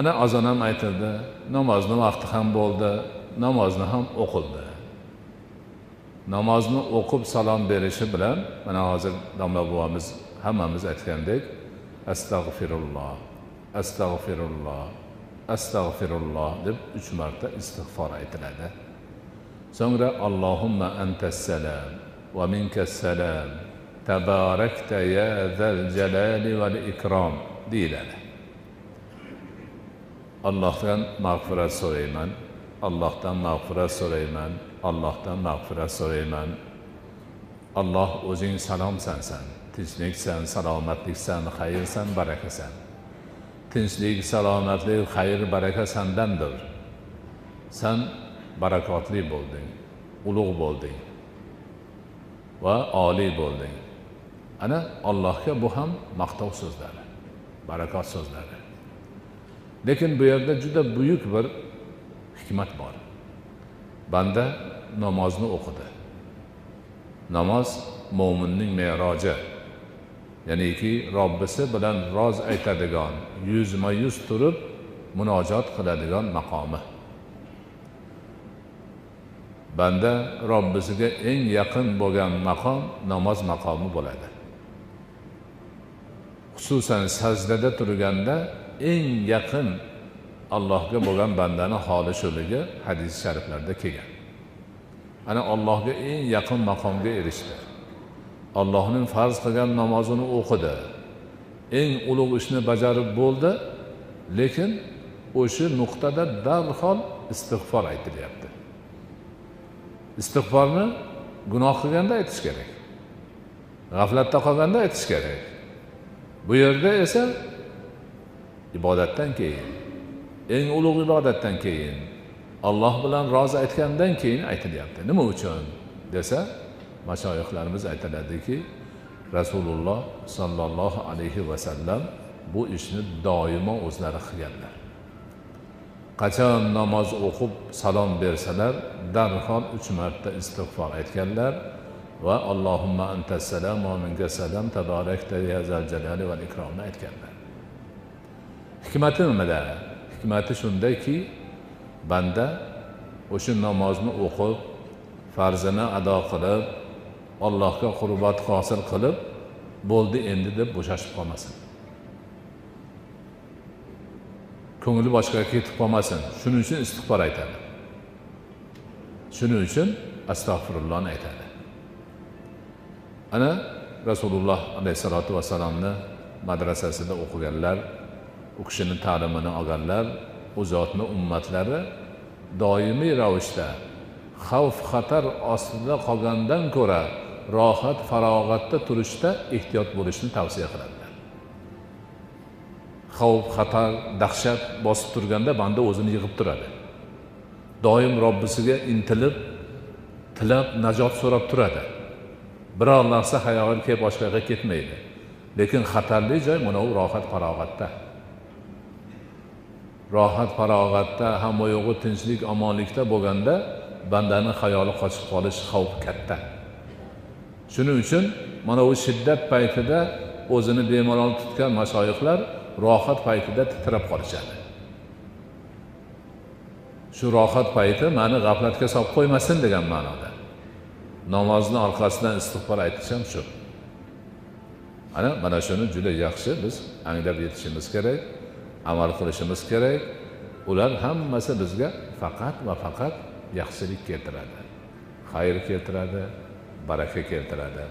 Ana azon ham aytildi, namozni vaqti ham bo'ldi, namozni ham o'qildi. Namozni o'qib salom berishi bilan mana hozir domla bobomiz hammamiz aytgandek astag'firulloh, astag'firulloh, astag'firulloh deb 3 marta istig'for aytiladi. So'ngra Allohumma antas-salam va minkas-salam tabarakta ya zal jalali val ikrom deyiladi. Allohdan mag'firat so'rayman, Allohdan mag'firat so'rayman, Allohdan mag'firat so'rayman. Alloh o'zing salomsan san, tinchliksan, salomatliksan, xayrsan, barakasan. Tinchlik, salomatlik, xayr, baraka sandandir. San barakotli bo'lding, ulug' bo'lding va oliy bo'lding. Ana Allohga bu ham maqtov so'zlari, barakot so'zlari. Lekin bu yerda juda buyuk bir hikmat bor. Banda namozni o'qidi. Namoz mo'minning me'roji, ya'niki Robbisi bilan roz aytadigan, yuzma-yuz turib munojot qiladigan maqomi. Banda Robbisiga eng yaqin bo'lgan maqom namoz maqomi bo'ladi. Xususan sajdada turganda eng yaqin Allohga bo'lgan bandani holi shuligi hadis shariflarda kelgan. Ana Allohga eng yaqin maqomga erishdi. Allohning farz qilgan namozini o'qidi. Eng ulug' ishni bajarib bo'ldi, lekin o'sha nuqtada darhol istig'for aytilyapti. Istig'forni gunoh qilganda aytish kerak. G'aflatda qolganda aytish kerak. Bu yerda esa ibodatdan keyin, eng ulug' ibodatdan keyin, Alloh bilan rozi aytgandan keyin aytilyapti. Nima uchun desa, mashoyixlarimiz aytiladiki, Rasululloh sallallohu alayhi va sallam bu ishni doimo o'zlari qilganlar. Qachon namoz o'qib salom bersalar, darhol 3 marta istig'for aytganlar va Allohumma antas-salam va minkas-salam tabarakta ya zal jalali val ikromni aytganlar. Hikmati nimada? Hikmati shundaki, banda o'sha namozni o'qib, farzini ado qilib, Allohga qurbat hosil qilib, bo'ldi endi deb bo'shashib qolmasin. Ko'ngli boshqaga ketib qolmasin. Shuning uchun istig'for aytadi. Shuning uchun astag'firullohni aytadi. Ana Rasululloh alayhisolatu vasallamni madrasasida o'qiganlar, u kishining ta'limini olganlar, u zotni ummatlari doimiy ravishda xavf xatar ostida qolgandan ko'ra rohat farog'atda turishda ehtiyot bo'lishni tavsiya qiladilar. Xavf xatar, dahshat bosib turganda banda o'zini yig'ib turadi. Doim Robbisiga intilib, tilab najot so'rab turadi. Biror narsa xayoliga kelib boshqaga ketmaydi. Lekin xatarli joy mana u rohat farog'atda. Rohat farog'atda, hamma yo'g'i tinchlik, omonlikda bo'lganda bandaning xayoli qochib qolish xavfi katta. Shuning uchun mana u shiddat paytida o'zini bemalol tutgan mashoyixlar rohat paytida titrab qolishadi. Shu rohat payti meni g'aflatga solib qo'ymasin degan ma'noda. Namozni orqasidan istig'for aytish ham shu. Ana mana shuni juda yaxshi biz anglab yetishimiz kerak, amal qilishimiz kerak. Ular hammasi bizga faqat va faqat yaxshilik keltiradi, xayr keltiradi, baraka keltiradi.